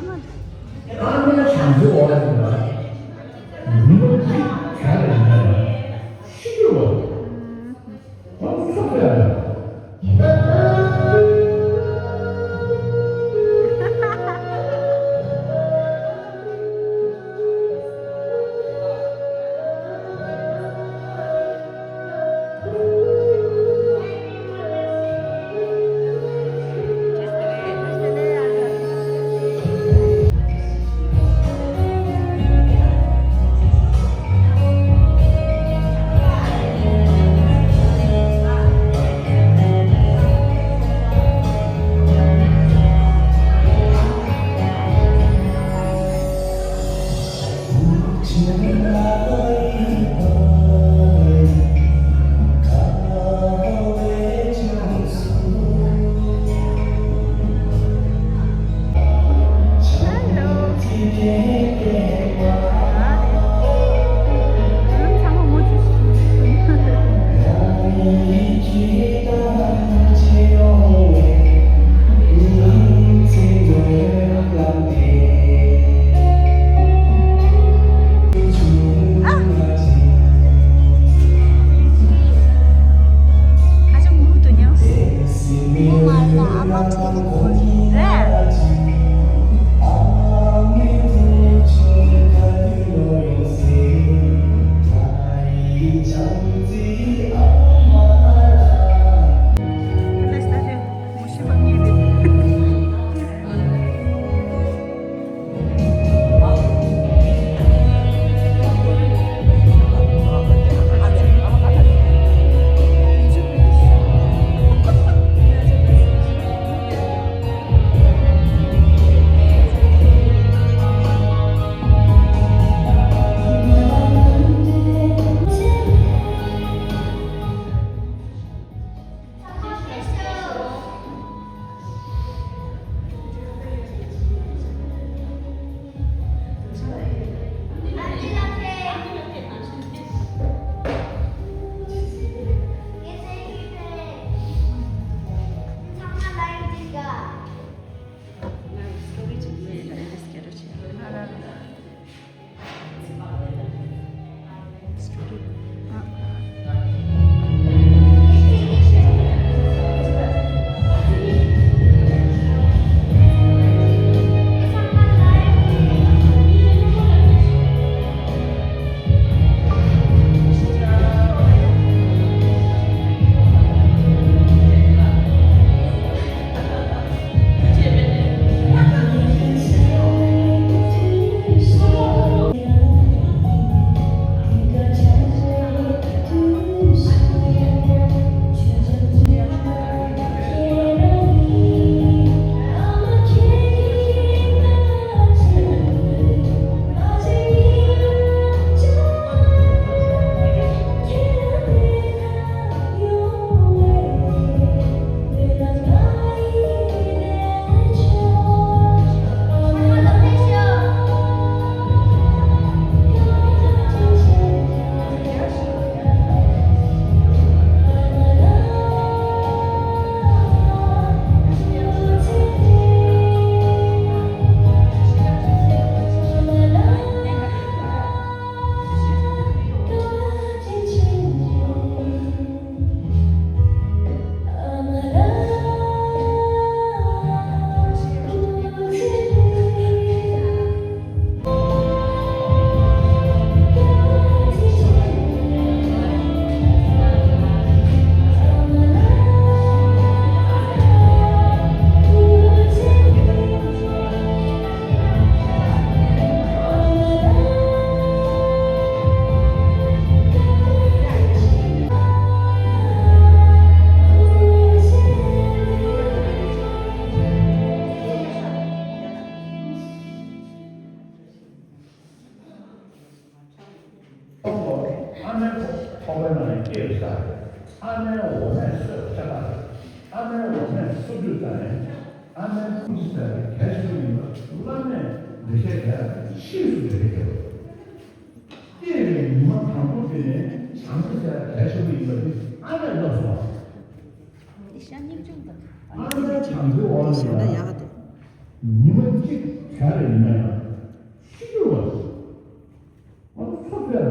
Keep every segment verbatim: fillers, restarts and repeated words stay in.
ཨ་མའི་བྱམས་བརྩེའི་འོག་ལ་ཉི་མ་གཅིག་ག་རེ་ཡིན་ན་ཤི་རྒྱུ་རེད། ཁོང་ཚོ་ཚོགས་པའི་ཨ་མའི་ཐོག་པའི་ནང་ནས་སྐྱེས་པའི་ས་རེད། ཨ་མའི་འོ་མས་གསོས་པའི་ས་རེད། ཨ་མའི་འོ་མས་གསོ་དུས་ཙམ་ནས་ཨ་མའི་ཁུ་ཚུར་ཟ་བའི་གལ་ཆེན་པོ་ཡིན་པ་བླ་མས་འགྲེལ་བཤད་རྒྱག་ཡག་ཆེས་སུ་འགྲེལ་བཤད་བརྒྱབ། སྐྱེས་པའི་ཉི་མ་དང་པོ་དེ་ནས་བྱམས་བརྩེ་ཟ་ཡག་གལ་ཆེན་པོ་ཡིན་པ་དེ་ཨ་མས་བསླབས་སོང་བ། འདི་ཤ་སྙིང་ཆུང་དང་། ཨ་མའི་བྱམས་བརྩེའི་འོག་ནས་ཡང་ཉི་མ་གཅིག་ ག་རེ་ཡིན་ན་ཡང་ཤི་རྒྱུ་བ་ཞིག་ང་ཚོ་ཚོ་བཙལ་ལ།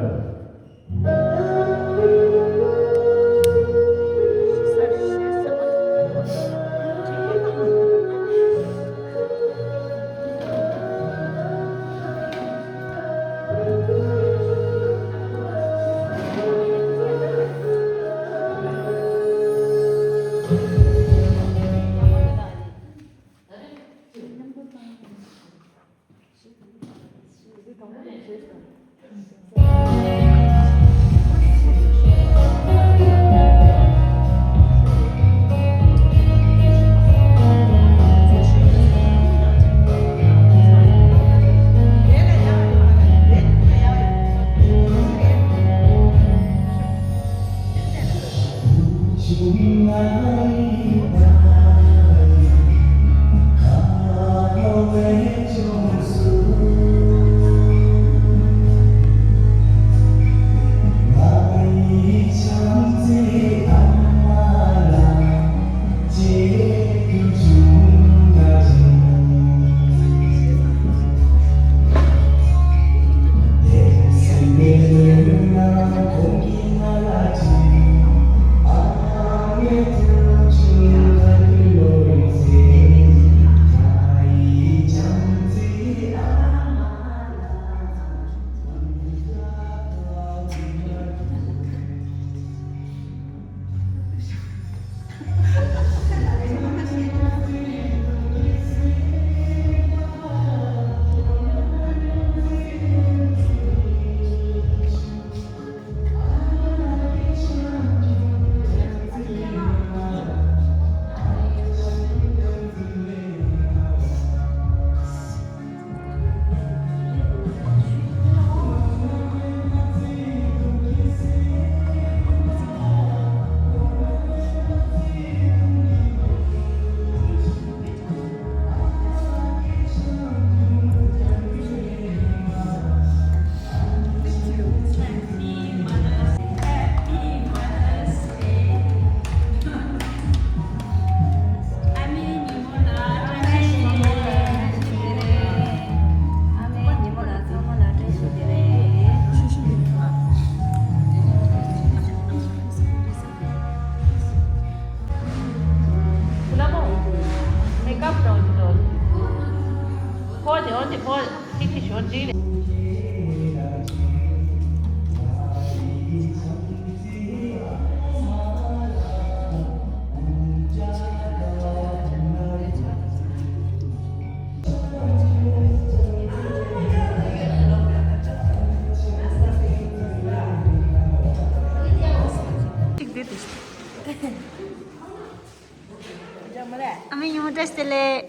ཨ་མའི་ཉིན་མོ་བཀྲ་ཤིས་བདེ་ལེགས།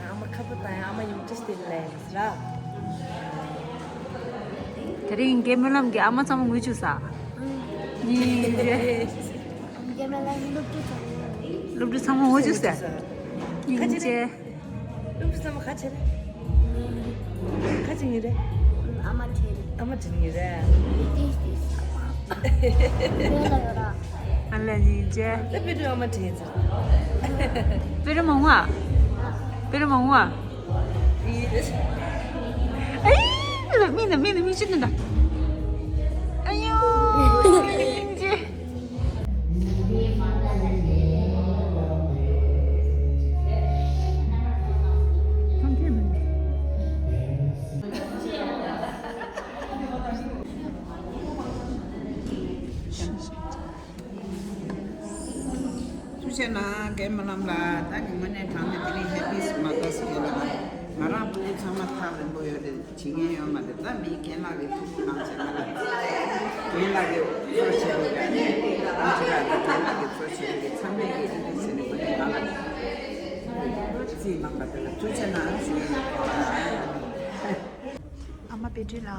ཨ་མ་ཁ་པར་དང་ཨ་མ་ཉིན་མོ་བཀྲ་ཤིས་བདེ་ལེགས་ཟེར། དེ་རིང་རྒན་སྨོན་ལམ་གྱི་ཨ་མ་ཚང་མ་ངུ་བཅུག་ས། རྒན་སྨོན་ལམ་གྱི་སློབ་ཕྲུག་ཚང་མ། སློབ་ཕྲུག་ཚང་མ་ངུ་བཅུག་ས། སྙིང་རྗེ། སློབ་ཕྲུག་ཚང་མ་ག་བྱེད་རེད། ག་བྱེད་ངེས་རེད། ཨ་མ་དྲན། ཨ་མ་དྲན་ངེས་རེད། ཏིས་ཏིས། ཨ་ལ་ཡོད་ར། ཨ་ལ་སྙིང་རྗེ། ད་དཔེ་སྒྲུང་ཨ་མ་དྲན་ཚར། དཔེ་སྒྲུང་མང་བ། དཔེ་སྒྲུང་མང་བ། ཨེ། མི་ན་མི་ན་མི་ཅི་ན་ད། ཨ་ཡོ། སྙིང་རྗེ། ཐུགས་རྗེ་གནང་། རྒན་སྨོན་ལམ་ལགས། ད་ཉི་མ་ནས་དྲང་ནས་དེ་རིང་ཧེ་པི་མ་ཏར་སི་ཌེ་ལ་ང་རང་ཕྲུ་གུ་ཚང་མ་ཐག་རིང་པོ་ཡོད་རེད། བྱེད་མཁན་ཡོད་མ་རེད། ད་མི་རྒན་ལགས་ཀྱི་ཐུགས་ཁུར་གནང་བྱས་ང་ལ་རྒན་ལགས་ཀྱི་གཙོ་བྱས་པའི་ཨ་ནི་ཨ་ཅེ་ལགས་ཀྱི་རྒན་ལགས་ཀྱི་གཙོ་བྱས་པའི་ཚང་མས་ཀྱི་ཨ་ནི་ཟེར་ནས་ང་ལ་རྩིས་གནང་པ་དེ་ལ་ཐུགས་རྗེ་གནང་ཞུ་ཡི་ཡོད། ཨ་མ་དཔེ་སྒྲུང་ལ།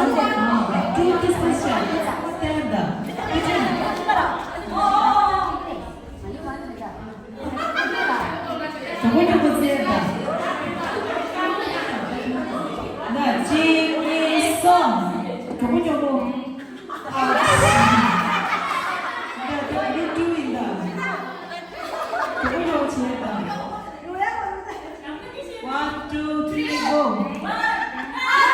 Two this question. Stand up. དྲང་པོ་དྲང་པོ་ཟེར་དང་། ན་གཅིག་གཉིས་གསུམ། དྲང་པོ་དྲང་པོ། ཨ། ད་ད་ལུག་ཀྲུའུ་ཡིན་ད། དྲང་པོ་དྲང་པོ་བྱེད་དང་། One, two, three, go. Stop.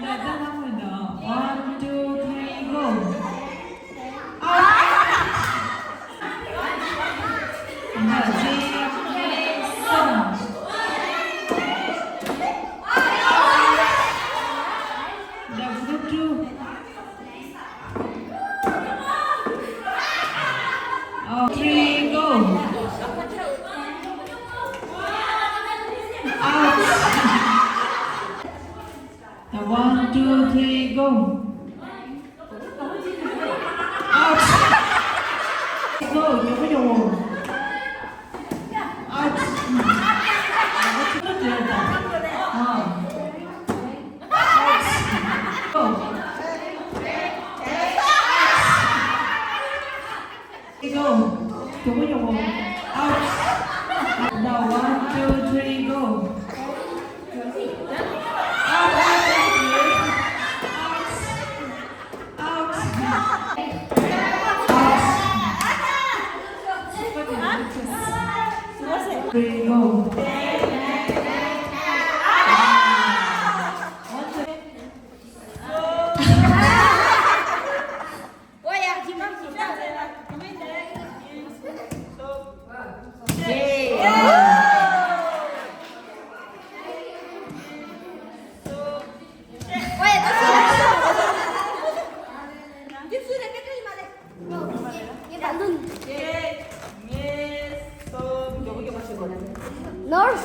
One, two, go. One, two, three, go. Oh, three, go. Out. Now, one, two, three, go. Out. Go, go, go. Out. Out. Go. Go. Go, go, go. Out. Now, one, two, three, go. Out, out, out, out. Out. Out. Three, go. Nurse.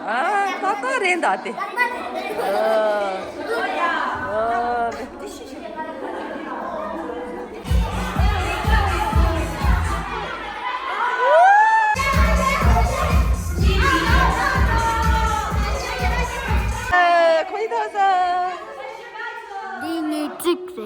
ཨ། ཏག་ཏག་རེད་ད་དེ། ཨ། ཨ། ཨ། ཁོ་ཡི་ཐོག་ས། འདི་ངའི་ཊིག་རེད།